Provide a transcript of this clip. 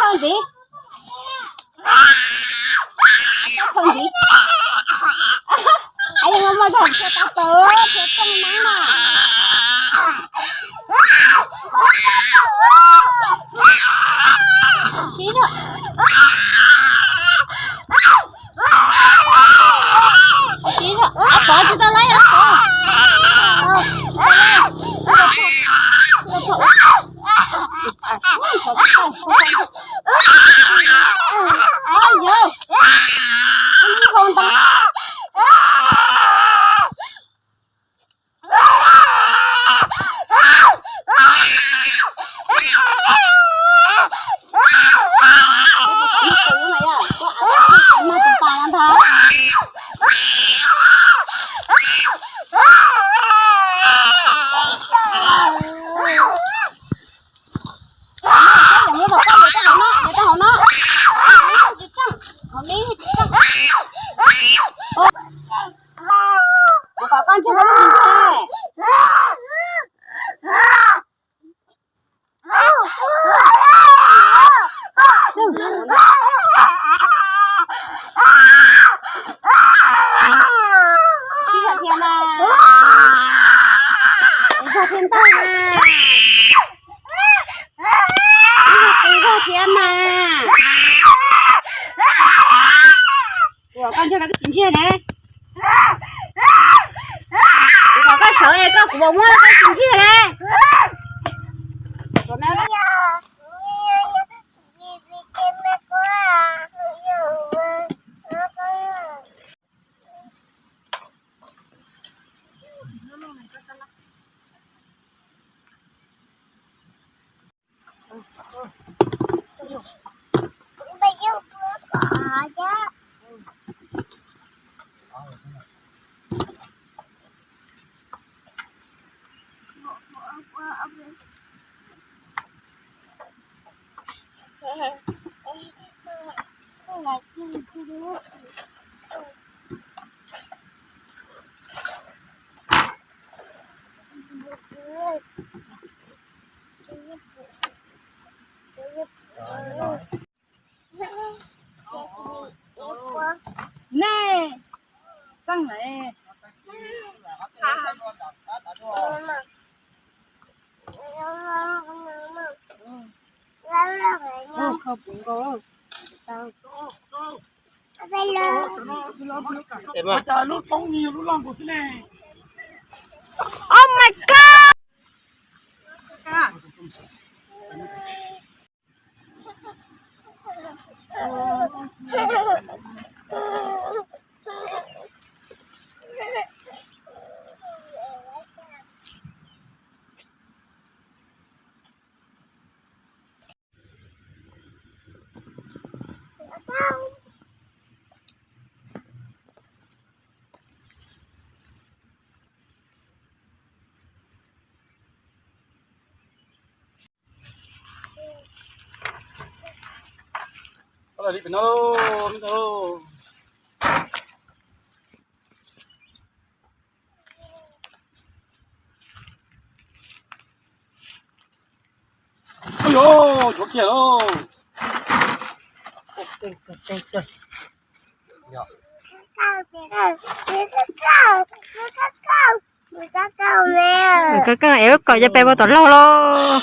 Ntxiv. Ntxiv. Ai, yog muaj zog thiab, tab tom thiab toj neeb na. Sib zog. Sib zog. Pov tsis tau laib os. Ua kom koj ntsej muag. Sib zog thiab mas. Sib zog thiab ntag mas. Sib zog thiab mas. Kuv kom koj ntsej koj twb tsis ntsej ne. Kuv kom koj sawv es koj kuv muab koj tsis ntsej ne. Nej, xeeb lawm. Khaws puv nkaus. Oh my God! Ui, yuav kiag lauj. Koj koj es lub kaum cov pes puas tom laug lauj.